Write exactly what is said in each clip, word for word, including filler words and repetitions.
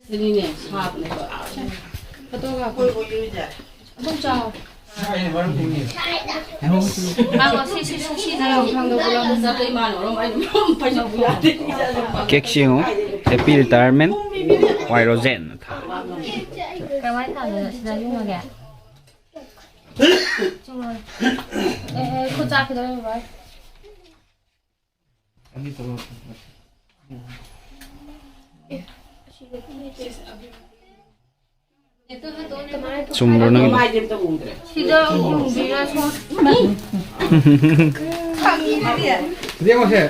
ꯁꯤꯅꯤꯅꯦ, ꯁꯥꯕꯅꯦꯕ꯫ ꯐꯣꯇꯣꯒ ꯀꯣꯏ ꯀꯣꯏ ꯏꯔꯨꯖꯔꯦ꯫ ꯑꯗꯨꯝ ꯆꯥꯎ꯫ ꯉꯥꯏꯈꯣ, ꯁꯤ, ꯁꯤ, ꯁꯤ, ꯁꯤ, ꯁꯤ꯫ ꯀꯦꯛꯁꯤ ꯌꯦꯡꯉꯨ꯫ Happy retirement, ꯋꯥꯏ ꯔꯣꯖꯦꯟ꯫ ꯀꯃꯥꯏꯅ ꯊꯥꯗꯣꯏꯅꯣ? ꯁꯤꯗ ꯌꯨꯡꯉꯒꯦ? ꯆꯨꯝꯃꯣꯏ꯫ ꯑꯦ, ꯑꯦ, ꯈꯨꯠ ꯆꯥꯛꯈꯤꯗꯧꯔꯦ, ꯕꯕꯥ꯫ ꯆꯨꯝꯕ꯭ꯔꯣ ꯅꯪꯒꯤꯗꯣ? ꯁꯤꯗ ꯌꯨꯡꯕꯤꯔ ꯁꯣꯝ꯫ ꯌꯦꯡꯉꯣꯁꯦ꯫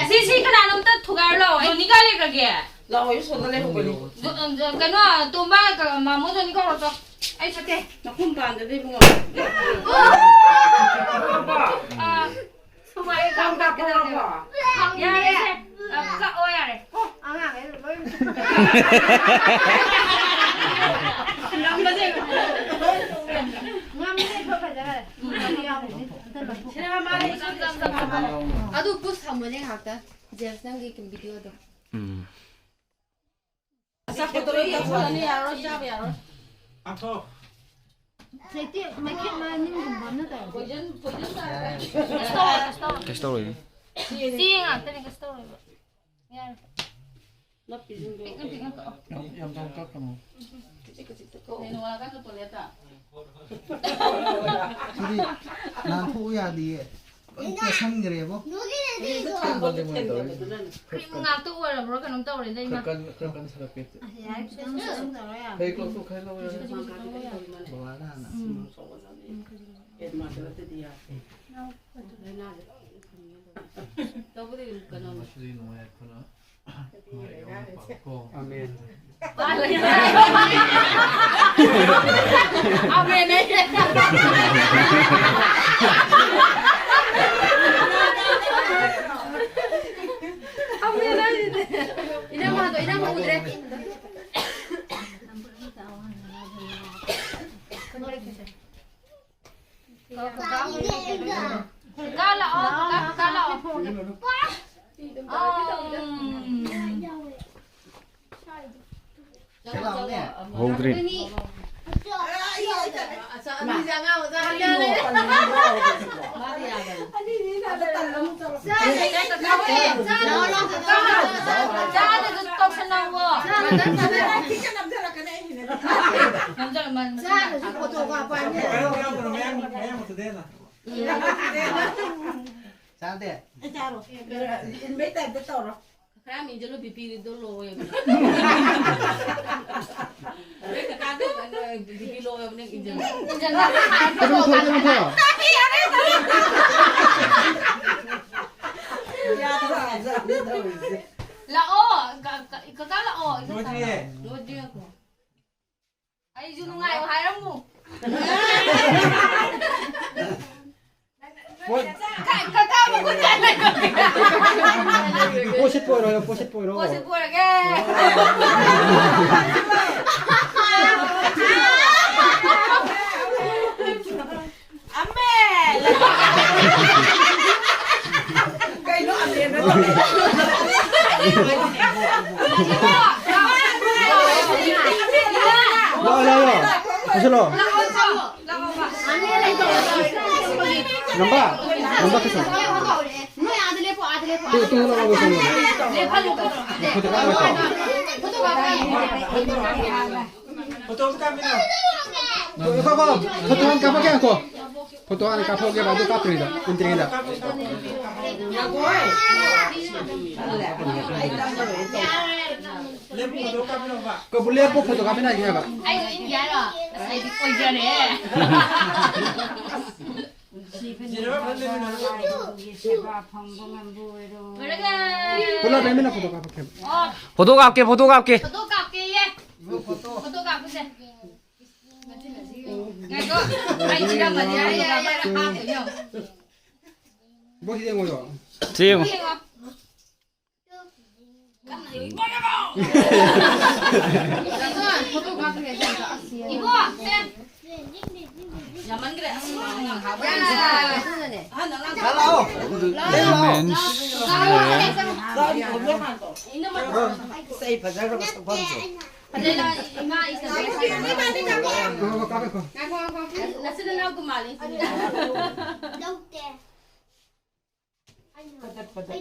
ꯁꯤ, ꯁꯤ ꯀꯅꯥꯅꯣꯝꯇ ꯊꯨꯒꯥꯏꯔꯨ ꯂꯥꯛꯑꯣ꯫ ꯖꯣꯅꯤ ꯀꯥꯏ ꯂꯩꯈ꯭ꯔꯒꯦ? ꯂꯥꯛꯑꯣ, ꯑꯩ ꯁꯣꯝꯗ ꯂꯩꯍꯧꯕꯅꯤ꯫ ꯖꯣ-, ꯑ, ꯖꯣ-, ꯀꯩꯅꯣ, ꯇꯣꯝꯕ, ꯀ-, ꯃꯥꯃꯣ ꯖꯣꯅꯤ ꯀꯧꯔꯣ ꯆꯣ꯫ ꯑꯩ ꯆꯠꯀꯦ꯫ ꯅꯈꯨꯝ ꯄꯥꯟꯗꯗꯤ ꯏꯕꯨꯡꯉꯣ꯫ ꯑ, ꯁꯨꯃꯥꯏꯅ ꯀꯥꯡ ꯀꯥꯞꯀꯗꯕꯅꯦꯕ꯫ ꯌꯥꯔꯦꯁꯦ꯫ ꯑ, ꯀꯛꯑꯣ ꯌꯥꯔꯦ꯫ ꯑꯉꯥꯡꯈꯩ ꯂꯣꯏ ꯉꯝꯃꯁꯦ꯫ ꯉꯝꯃꯁꯦ, ꯐꯖꯈꯔꯦ꯫ ꯑꯗꯨ ꯄꯨꯁ ꯊꯝꯃꯣꯅꯦ ꯉꯥꯏꯍꯥꯛꯇ꯫ ꯖꯦꯝꯁ, ꯅꯪꯒꯤ ꯚꯤꯗꯤꯑꯣꯗꯣ꯫ ꯎꯝ꯫ ꯑꯆꯥꯄꯣꯠꯇꯣ ꯂꯣꯏ ꯆꯥꯊꯣꯛꯑꯅꯤ, ꯌꯥꯔꯣꯏ, ꯆꯥꯕ ꯌꯥꯔꯣꯏ꯫ ꯂꯩꯇꯦ, ꯃꯩꯈꯦꯠ ꯃꯅꯤꯡꯒꯨꯝꯕ ꯑꯃ ꯇꯧꯔꯗꯤ꯫ ꯀꯩꯁꯨ ꯇꯧꯔꯣꯏ, ꯀꯩꯁꯨ ꯇꯧꯔꯣꯏ꯫ ꯆꯦ ꯉꯥꯛꯇꯅꯦ, ꯀꯩꯁꯨ ꯇꯧꯔꯣꯏꯕ꯫ ꯌꯥꯔꯦ꯫ ꯄꯤꯛꯅ ꯄꯤꯛꯅ ꯀꯛꯑꯣ꯫ ꯌꯥꯝ ꯆꯥꯎꯅ ꯀꯛꯀꯅꯨ꯫ ꯁꯤꯗꯤ ꯅꯥꯟꯊꯣꯛꯎ ꯌꯥꯗꯤꯌꯦ꯫ ꯂꯣꯏ ꯀꯦꯁꯟꯈ꯭ꯔꯦꯕꯣ꯫ ꯀ꯭ꯔꯤꯝ ꯉꯥꯛꯇ ꯑꯣꯏꯔꯕ꯭ꯔꯣ ꯀꯩꯅꯣꯝ ꯇꯧꯔꯦꯗ ꯏꯃꯥ꯫ ꯈꯔ ꯀꯟ-, ꯈꯔ ꯀꯟ ꯁꯥꯔꯛꯀꯦ꯫ ꯑꯁ, ꯌꯥꯔꯦ, ꯈꯤꯇꯪ ꯈꯤꯇꯪ ꯇꯧꯔꯣ ꯌꯥꯔꯦ꯫ ꯍꯦ, ꯀ꯭ꯂꯣꯛꯇꯣ ꯈꯔ ꯂꯧꯔꯣ꯫ ꯕꯕꯥꯅ ꯍꯥꯟꯅ꯫ ꯎꯝ꯫ ꯎꯝ, ꯈꯔ ꯈꯔ ꯂꯧꯔꯣ꯫ ꯎꯝ, ꯈꯔ ꯈꯔ ꯂꯧꯔꯣ꯫ ꯇꯧꯕꯗꯤ ꯑꯗꯨꯝ ꯀꯩꯅꯣ꯫ ꯉꯁꯤꯗꯤ ꯅꯨꯡꯉꯥꯏ ꯑꯩꯈꯣꯏꯅ ꯅꯨꯡꯉꯥꯏ ꯌꯥꯎꯅ ꯄꯥꯎꯀꯣ꯫ ꯑꯃꯦꯟ꯫ ꯑꯃꯦꯟ ꯍꯥꯏꯁꯦ꯫ ꯑꯃꯦꯟ ꯍꯥꯏꯁꯤꯗꯤ꯫ ꯏꯅꯝꯃꯗꯣ, ꯏꯅꯝꯃ ꯎꯗ꯭ꯔꯦ꯫ ꯀꯥ ꯂꯥꯛꯑꯣ, ꯀꯥ, ꯀꯥ ꯂꯥꯛꯑꯣ꯫ ꯎꯝ꯫ ꯍꯧꯗ꯭ꯔꯤ꯫ ꯆꯥꯗꯁꯨ ꯇꯧꯁꯟꯅꯧꯋꯣ꯫ ꯆꯥꯗꯁꯨ ꯐꯣꯇꯣ ꯀꯥꯞꯄ ꯍꯥꯏꯅꯦ꯫ ꯃꯌꯥꯝ, ꯃꯌꯥꯝ, ꯃꯌꯥꯝ ꯑꯃꯁꯨ ꯗꯦꯅ꯫ ꯆꯥꯗꯦ꯫ ꯑꯩ ꯆꯥꯔꯣ꯫ ꯏꯟꯕꯩ ꯇꯥꯏꯞꯇ ꯇꯧꯔꯣ꯫ ꯈꯔ ꯌꯥꯝ ꯏꯟꯖꯜꯂꯨ, ꯕꯤ ꯄꯤꯗꯣ ꯂꯣ ꯑꯣꯏꯕꯅꯦ꯫ ꯅꯣꯏ ꯀꯀꯥꯗꯣ, ꯀꯩꯅꯣ, ꯕꯤ ꯄꯤ ꯂꯣ ꯑꯣꯏꯕꯅꯦ, ꯏꯟꯖꯜꯂꯨ꯫ ꯏꯟꯖꯜꯂꯨ꯫ ꯀꯩꯅꯣ ꯊꯣꯛꯑꯣ, ꯀꯩꯅꯣ ꯊꯣꯛꯑꯣ꯫ ꯌꯥꯗ꯭ꯔꯣ? ꯂꯥꯛꯑꯣ, ꯀ-, ꯀ-, ꯀꯀꯥ ꯂꯥꯛꯑꯣ꯫ ꯂꯣꯏꯗ꯭ꯔꯤꯌꯦ꯫ ꯂꯣꯏꯗ꯭ꯔꯤ ꯉꯥꯏꯈꯣ꯫ ꯑꯩꯁꯨ ꯅꯨꯡꯉꯥꯏꯌꯣ ꯍꯥꯏꯔꯝꯃꯨ꯫ ꯄꯣꯠ ꯀ-, ꯀꯀꯥ ꯃꯈꯨꯠ ꯀꯥꯏ ꯂꯩꯈ꯭ꯔꯒꯦ? ꯄꯣꯠ ꯁꯤꯠꯄ ꯑꯣꯏꯔꯣ, ꯄꯣꯠ ꯁꯤꯠꯄ ꯑꯣꯏꯔꯣ꯫ ꯄꯣꯠ ꯁꯤꯠꯄ ꯑꯣꯏꯔꯒꯦ꯫ ꯑꯃꯦꯟ! ꯀꯩꯅꯣ ꯑꯃꯦꯟ? ꯂꯥꯛꯑꯣ, ꯂꯥꯛꯑꯣ, ꯂꯥꯛꯑꯣ꯫ ꯄꯨꯁꯤꯜꯂꯣ꯫ ꯉꯝꯕ? ꯉꯝꯕ ꯀꯩꯁꯨ? ꯇꯨ, ꯇꯨ, ꯂꯥꯛꯑꯣ, ꯂꯥꯛꯑꯣ, ꯂꯥꯛꯑꯣ꯫ ꯐꯣꯇꯣ ꯀꯥꯞꯄ ꯂꯥꯛꯑꯣ꯫ ꯐꯣꯇꯣ ꯑꯝꯇ ꯀꯥꯞꯄꯤꯔꯣ꯫ ꯉꯥꯏꯈꯣ, ꯉꯥꯏꯈꯣ, ꯐꯣꯇꯣ ꯍꯥꯟꯅ ꯀꯥꯞꯄꯛꯀꯦ, ꯉꯥꯏꯈꯣ꯫ ꯐꯣꯇꯣ ꯍꯥꯟꯅ ꯀꯥꯞꯄꯛꯑꯒꯦꯕ, ꯑꯗꯨ ꯀꯥꯞꯇ꯭ꯔꯤꯉꯩꯗ, ꯎꯗ꯭ꯔꯤꯉꯩꯗ꯫ ꯀꯕꯨ ꯂꯦꯞꯄꯣ, ꯐꯣꯇꯣ ꯀꯥꯞꯃꯤꯟꯅꯒꯦ ꯍꯥꯏꯕ꯫ ꯑꯩꯁꯨ ꯏꯟꯒꯦ ꯍꯥꯏꯔꯣ? ꯑꯁ, ꯑꯩꯗꯤ ꯑꯣꯏꯖꯔꯦ꯫ ꯁꯦꯕꯥ ꯐꯪꯕ ꯉꯝꯕ ꯑꯣꯏꯔꯣ꯫ ꯄꯨꯂꯞ ꯂꯩꯃꯤꯟꯅ ꯐꯣꯇꯣ ꯀꯥꯞꯄꯛꯀꯦꯕ꯫ ꯐꯣꯇꯣ ꯀꯥꯞꯀꯦ, ꯐꯣꯇꯣ ꯀꯥꯞꯀꯦ꯫ ꯐꯣꯇꯣ ꯀꯥꯞꯀꯦꯌꯦ꯫ ꯐꯣꯇꯣ ꯀꯥꯞꯄꯁꯦ꯫ ꯉꯥꯏꯈꯣ꯫ ꯑꯩ ꯊꯤꯔꯝꯃꯗꯤ ꯌꯥꯔꯦ, ꯌꯥꯔꯦ, ꯌꯥꯔꯦ, ꯍꯥꯞꯇꯣꯏꯅꯦ ꯌꯦꯡꯉꯣ꯫ ꯕꯣꯁ ꯌꯦꯡꯉꯣ꯫ ꯁꯤ ꯌꯦꯡꯉꯣ꯫ ꯌꯦꯡꯉꯣ꯫ ꯏꯕꯣ, ꯁꯦ꯫ ꯌꯥꯝꯃꯟꯈ꯭ꯔꯦ꯫ ꯑꯁ, ꯉꯥꯡ ꯍꯥꯎꯕ ꯌꯥꯝ ꯆꯥꯔꯦ꯫ ꯑꯗꯨꯅꯅꯦ꯫ ꯑꯍꯟ ꯑꯉꯥꯡ ꯂꯥꯛꯑꯣ꯫ ꯂꯥꯛꯑꯣ꯫ ꯂꯥꯛꯑꯣ꯫ ꯆꯥꯛ ꯊꯣꯡꯕ ꯍꯥꯟꯗꯣ꯫ ꯏꯅꯝꯃ꯫ ꯏꯁꯩ ꯐꯖꯈ꯭ꯔꯕ ꯁꯛꯐꯝꯁꯦ꯫ ꯐꯖꯅ ꯏꯃꯥ ꯏꯁꯩ ꯐꯖꯅ ꯉꯥꯏꯈꯣ, ꯉꯥꯏꯈꯣ꯫ ꯅꯆꯤꯟ ꯅꯅꯥꯎ ꯇꯣꯉꯥꯜꯂꯤ꯫ ꯂꯧꯗꯦ꯫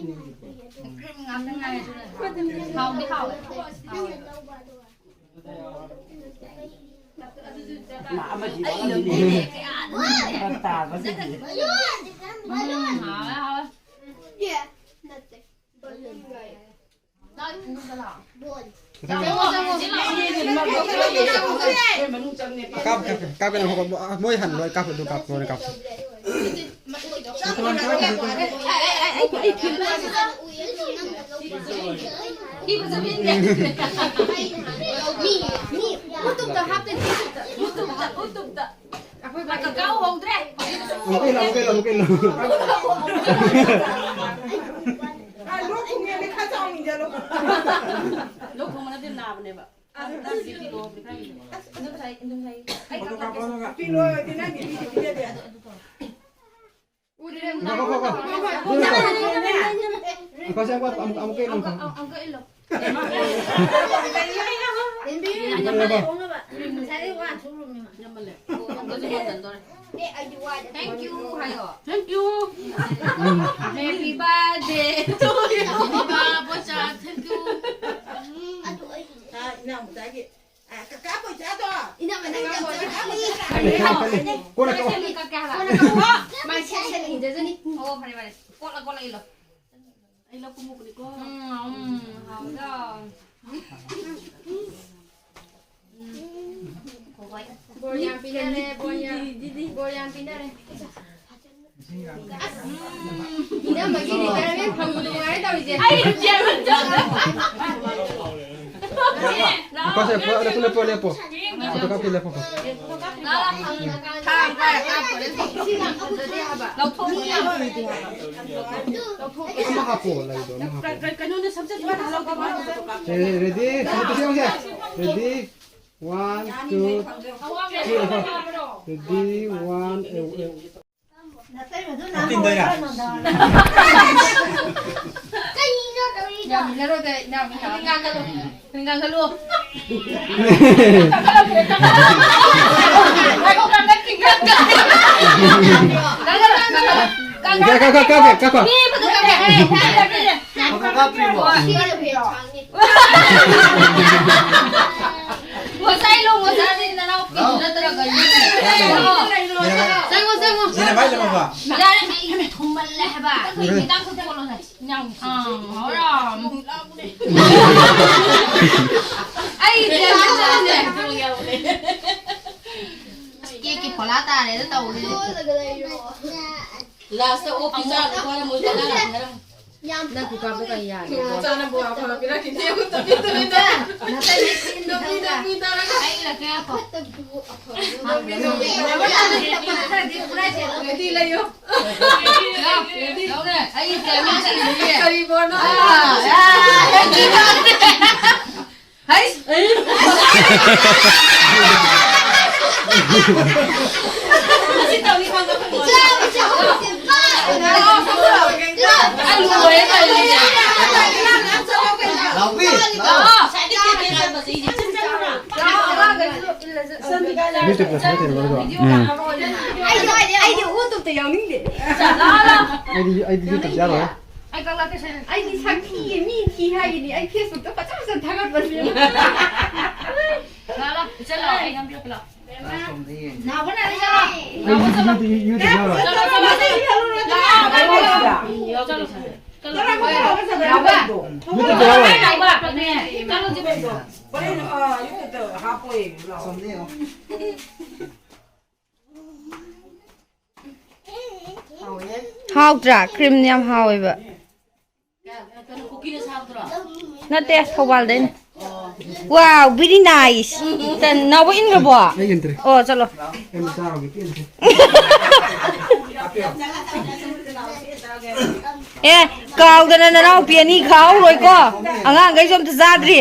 ꯍꯥꯎꯗꯤ ꯍꯥꯎꯋꯦ꯫ ꯎꯝ, ꯍꯥꯎꯋꯦ, ꯍꯥꯎꯋꯦ꯫ ꯀꯥꯞ, ꯀꯥꯞ, ꯀꯥꯞ, ꯀꯩꯅꯣ, ꯃꯣꯏ ꯍꯥꯟꯅ ꯂꯣꯏ ꯀꯥꯞꯄ, ꯑꯗꯨ ꯀꯥꯞ, ꯂꯣꯏꯅ ꯀꯥꯞꯄ꯫ YouTubeꯇ ꯍꯥꯞꯇꯣꯏꯅꯤ, YouTubeꯇ, YouTubeꯇ, YouTubeꯇ꯫ ꯑꯩꯈꯣꯏ ꯀꯀꯥ ꯎꯍꯧꯗ꯭ꯔꯦ꯫ ꯑꯃꯨꯛꯀ ꯏꯜꯂꯣ, ꯑꯃꯨꯛꯀ ꯏꯜꯂꯣ, ꯑꯃꯨꯛꯀ ꯏꯜꯂꯣ꯫ ꯂꯣꯛ ꯊꯨꯡꯉꯦ, ꯈꯔ ꯆꯥꯎꯅ ꯏꯟꯖꯜꯂꯣ꯫ ꯂꯣꯛ ꯊꯨꯡꯕ ꯅꯠꯇꯦ, ꯅꯥꯕꯅꯦꯕ꯫ ꯄꯤꯔꯣꯏ, ꯅꯪꯒꯤ ꯄꯤꯗꯦ, ꯄꯤꯗꯦ꯫ ꯉꯥꯏꯈꯣ, ꯉꯥꯏꯈꯣ, ꯉꯥꯏꯈꯣ꯫ ꯉꯥꯏꯈꯣ, ꯁꯤ ꯑꯃꯨꯛꯀ, ꯑꯃꯨꯛ, ꯑꯃꯨꯛꯀ ꯏꯜꯂꯣ, ꯑꯃꯨꯛꯀ꯫ ꯑꯃꯨꯛꯀ ꯏꯜꯂꯣ꯫ ꯉꯥꯏꯈꯣ, ꯉꯥꯏꯈꯣ꯫ ꯉꯁꯥꯏꯗꯩ ꯋꯥ ꯁꯨꯔꯨꯝꯃꯤ ꯃꯥ꯫ ꯌꯥꯝꯃꯜꯂꯦ꯫ ꯑꯣ, ꯑꯃꯨꯛꯀꯁꯨ ꯍꯦꯟꯖꯟꯗꯣꯔꯦ꯫ ꯑꯦ, ꯑꯩꯗꯤ ꯋꯥꯏꯗ꯫ Thank you ꯍꯥꯏꯌꯣ꯫ Thank you꯫ Happy birthday to you꯫ ꯕꯣꯆꯥ, thank you꯫ ꯑꯗꯨ ꯑꯩꯒꯤꯅꯦ꯫ ꯑꯥ, ꯏꯅꯥꯎ ꯃꯆꯥꯒꯤ꯫ ꯑꯥ, ꯀꯀꯥ ꯕꯣꯆꯥꯗꯣ꯫ ꯏꯅꯝꯃ ꯅꯪ ꯌꯥꯝ ꯆꯥꯎꯔꯦ꯫ ꯀꯣꯟꯅ ꯀꯛꯑꯣ꯫ ꯀꯛꯀꯦ ꯍꯥꯏꯕ꯫ ꯀꯣꯟꯅ ꯀꯛꯑꯣ꯫ ꯃꯥꯏ ꯁꯦꯠ ꯁꯦꯠꯅ ꯏꯟꯖꯖꯅꯤ꯫ ꯑꯣ, ꯐꯔꯦ, ꯐꯔꯦ꯫ ꯀꯣꯠꯂ, ꯀꯣꯠꯂ ꯏꯜꯂꯣ꯫ ꯑꯩ ꯂꯧ ꯀꯨꯝꯃꯨꯕꯅꯤꯀꯣ꯫ ꯎꯝ, ꯎꯝ, ꯍꯥꯎꯗꯣ꯫ ꯎꯝ꯫ ꯕꯣꯔ ꯌꯥꯝ ꯄꯤꯅꯔꯦ, ꯕꯣꯔ ꯌꯥꯝ, ꯕꯣꯔ ꯌꯥꯝ ꯄꯤꯅꯔꯦ꯫ ꯏꯅꯝꯃꯒꯤ retirement ꯐꯪꯕꯗꯣ ꯉꯥꯏꯔꯦ ꯇꯧꯔꯤꯁꯦ꯫ ꯑꯩ retirement ꯆꯠꯂꯦ꯫ ꯂꯨꯄꯥꯁꯦ, ꯂꯦꯞꯄꯣ, ꯂꯦꯞꯄꯣ, ꯂꯦꯞꯄꯣ꯫ ꯐꯣꯇꯣ ꯀꯥꯞꯀꯦ, ꯂꯦꯞꯄꯣ꯫ ꯂꯧꯊꯣꯛꯑꯣ꯫ ꯑꯃ ꯍꯥꯞꯄꯣ, ꯂꯩꯗꯣ ꯑꯃ ꯍꯥꯞꯄꯣ꯫ ꯀꯩꯅꯣꯅꯦ, ꯁꯝꯆꯦꯠ ꯁꯨꯃꯥꯏꯅ ꯍꯜꯂꯧ ꯇꯧꯕ꯫ ꯁꯦ, ready? ꯁꯤꯗ ꯌꯦꯡꯉꯨꯁꯦ꯫ Ready? One, two, three, four. Ready? One, eh, eh. ꯅꯇꯩꯃꯗꯨ ꯅꯥꯍꯧꯔꯦ꯫ ꯀꯩꯅꯣ ꯇꯧꯔꯤꯗꯣ? ꯌꯥꯝ ꯏꯟꯅꯔꯣꯏꯗ, ꯏꯅꯥꯎ, ꯏꯅꯥꯎ꯫ ꯉꯥꯡꯒꯅꯨ꯫ ꯉꯥꯡꯒꯅꯨ꯫ ꯉꯥꯡꯒꯅꯨ, ꯉꯥꯡꯒꯅꯨ꯫ ꯀꯥ, ꯀꯥ, ꯀꯥ, ꯀꯥ, ꯀꯥ꯫ ꯃꯤ ꯑꯃꯗ ꯀꯥ꯫ ꯐꯣꯇꯣ ꯀꯥꯞꯇ꯭ꯔꯤꯕꯣ? ꯉꯁꯥꯏ ꯂꯨꯍꯣꯡꯕ ꯆꯥꯗꯣꯏꯅꯤ ꯅꯅꯥꯎꯄꯤꯗꯨ ꯅꯠꯇ꯭ꯔꯒ ꯌꯨꯝꯗ ꯂꯩꯔꯣ꯫ ꯆꯪꯉꯣ, ꯆꯪꯉꯣ꯫ ꯖꯦꯅꯦꯕꯥ ꯂꯩꯔꯝꯃꯕ? ꯌꯥꯔꯦ, ꯑꯩ ꯊꯨꯝꯃꯜꯂꯦ ꯍꯥꯏꯕ꯫ ꯈꯤꯇꯪ ꯈꯛꯇ ꯀꯣꯠꯂꯣ ꯁꯦ꯫ ꯏꯅꯥꯎ, ꯑꯥ, ꯍꯧꯔꯣ꯫ ꯑꯩ ꯏꯆꯦ ꯀꯦꯛꯀꯤ ꯐꯣꯂꯥ ꯇꯥꯔꯦꯗ ꯇꯧꯔꯤꯁꯦ꯫ ꯂꯥꯁꯇ ꯑꯣꯛꯀꯤ ꯆꯥꯅꯕ ꯈꯔ ꯃꯣꯏ ꯆꯥꯅꯕ ꯈꯔ꯫ ꯅꯪ ꯈꯨꯀꯥꯞꯇꯣ ꯀꯔꯤ ꯌꯥꯒꯦ? ꯆꯥꯅꯕ ꯑꯐꯕ ꯄꯤꯔꯛꯈꯤꯅꯤ꯫ ꯅꯇꯩ ꯅꯇꯩ ꯅꯣꯛꯃꯤ ꯅꯣꯛꯃꯤ ꯇꯧꯔꯒ꯫ ꯑꯩ ꯏꯜꯂꯛꯀꯦ ꯉꯥꯏꯈꯣ꯫ ꯅꯣꯛꯃꯤ ꯅꯣꯛꯃꯤ ꯇꯧꯔꯒ꯫ ꯈꯔꯗꯤ ꯐꯨꯔꯥꯏꯁꯦ꯫ Ready ꯂꯩꯌꯣ꯫ ꯂꯧꯅꯦ꯫ ꯑꯩ ꯀꯩꯅꯣ ꯆꯠꯂꯤꯅꯦ꯫ ꯀꯔꯤ ꯕꯣꯔꯅꯣ? ꯑꯥ, ꯑꯥ, ꯑꯥ꯫ ꯍꯩꯁ! ꯎꯝ꯫ ꯑꯩꯗꯤ, ꯑꯩꯗꯤ, ꯑꯩꯗꯤ ꯍꯨ ꯇꯨꯞꯇ ꯌꯥꯎꯅꯤꯡꯗꯦ꯫ ꯑꯩꯗꯤ, ꯑꯩꯗꯤ ꯌꯨꯇꯨꯕ ꯌꯥꯔꯣꯏ꯫ ꯑꯩ ꯀꯛꯂꯛꯀꯦ ꯁꯦ꯫ ꯑꯩꯗꯤ ꯁꯛ ꯊꯤꯌꯦ, ꯃꯤ ꯊꯤ ꯍꯥꯏꯒꯤꯗꯤ ꯑꯩ Facebook ꯇ ꯐꯖ ꯐꯖꯅ ꯊꯥꯒꯠꯄꯅꯦ꯫ ꯂꯥꯛꯑꯣ, ꯂꯥꯛꯑꯣ, ꯏꯆꯜ ꯂꯥꯛꯑꯣ, ꯑꯩ ꯉꯥꯡꯕꯤꯔꯛꯀꯦ ꯂꯥꯛꯑꯣ꯫ ꯅꯥꯎꯕ ꯅꯥꯔꯦ ꯆꯠꯂꯣ꯫ ꯑꯩꯗꯤ ꯌꯨꯇꯨꯕ, ꯌꯨꯇꯨꯕ ꯌꯥꯔꯣꯏ꯫ ꯆꯠꯂꯣ, ꯆꯠꯂꯣ, ꯆꯠꯂꯣ꯫ ꯆꯠꯂꯣ, ꯆꯠꯂꯣ꯫ ꯅꯥꯎꯕ꯫ ꯌꯨꯇꯨꯕ ꯌꯥꯔꯣꯏ꯫ ꯅꯥꯎꯕ꯫ ꯆꯠꯂꯣ, ꯆꯠꯂꯣ꯫ ꯍꯣꯔꯦꯟ, ꯑ, ꯌꯨꯇꯨꯕꯇ ꯍꯥꯞꯄꯣꯏ, ꯂꯥꯛꯑꯣ꯫ ꯁꯣꯝꯗ ꯌꯦꯡꯉꯣ꯫ ꯍꯥꯎꯇ꯭ꯔꯥ? ꯀ꯭ꯔꯤꯝ ꯌꯥꯝ ꯍꯥꯎꯋꯦꯕ꯫ ꯅꯠꯇꯦ, ꯊꯧꯕꯥꯜꯗꯩꯅꯦ꯫ Wow, very nice. ꯇꯟ, ꯅꯥꯎꯕ ꯏꯟꯈ꯭ꯔꯕꯣ? ꯑꯩ ꯏꯟꯗ꯭ꯔꯤ꯫ ꯑꯣ, ꯆꯠꯂꯣ꯫ ꯑꯩ ꯃꯆꯥ ꯑꯃꯒꯤ ꯄꯦꯟꯗ꯭ꯔꯤ꯫ ꯑꯦ, ꯀꯥꯎꯗꯅ ꯅꯅꯥꯎꯄꯤ ꯑꯅꯤ ꯈꯥꯛꯍꯧꯔꯣꯏꯀꯣ꯫ ꯑꯉꯥꯡꯈꯩꯁꯨ ꯑꯝꯇ ꯆꯥꯗ꯭ꯔꯤ꯫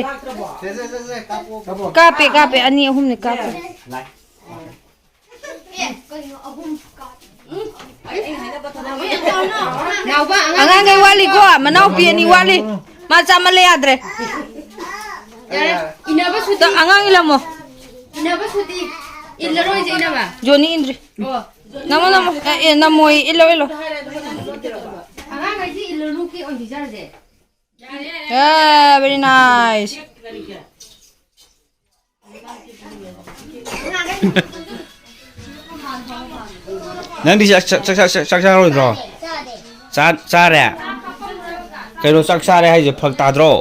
ꯁꯦ, ꯁꯦ, ꯁꯦ, ꯁꯦ, ꯀꯥꯞꯄꯣ꯫ ꯀꯥꯞꯄꯦ, ꯀꯥꯞꯄꯦ, ꯑꯅꯤ ꯑꯍꯨꯝꯅꯤ ꯀꯥꯞꯄꯦ꯫ ꯅꯥꯎꯕ, ꯑꯉꯥꯡ ꯑꯉꯥꯡꯈꯩ ꯋꯥꯠꯂꯤꯀꯣ, ꯃꯅꯥꯎꯄꯤ ꯑꯅꯤ ꯋꯥꯠꯂꯤ꯫ ꯃꯥ ꯆꯥꯃꯜꯂꯦ, ꯌꯥꯗ꯭ꯔꯦ꯫ ꯌꯥꯔꯦ, ꯏꯟꯅꯕ ꯁꯨꯇꯤ꯫ ꯑꯉꯥꯡ ꯏꯜꯂꯝꯃꯣ꯫ ꯏꯟꯅꯕ ꯁꯨꯇꯤ꯫ ꯏꯜꯂꯔꯣꯏꯁꯦ, ꯏꯟꯅꯕ꯫ ꯖꯣꯅꯤ ꯏꯟꯗ꯭ꯔꯤ꯫ ꯑꯣ꯫ ꯅꯝꯃꯣ, ꯅꯝꯃꯣ꯫ ꯑꯦ, ꯑꯦ, ꯅꯝꯃꯣꯏ, ꯏꯜꯂꯣ, ꯏꯜꯂꯣ꯫ ꯑꯉꯥꯡꯈꯩꯁꯤ ꯏꯜꯂꯨꯅꯨ, ꯀꯦꯛ ꯑꯣꯏꯅ ꯄꯤꯖꯔꯁꯦ꯫ Yeah, very nice. ꯅꯪꯗꯤ ꯆꯥꯛ, ꯆꯥꯛ, ꯆꯥꯛ, ꯆꯥꯛ, ꯆꯥꯛ ꯆꯥꯔꯣꯏꯗ꯭ꯔꯣ? ꯆꯥ-, ꯆꯥꯔꯦ? ꯀꯩꯅꯣ, ꯆꯥꯛ ꯆꯥꯔꯦ ꯍꯥꯏꯁꯦ ꯐꯔꯛ ꯇꯥꯗ꯭ꯔꯣ?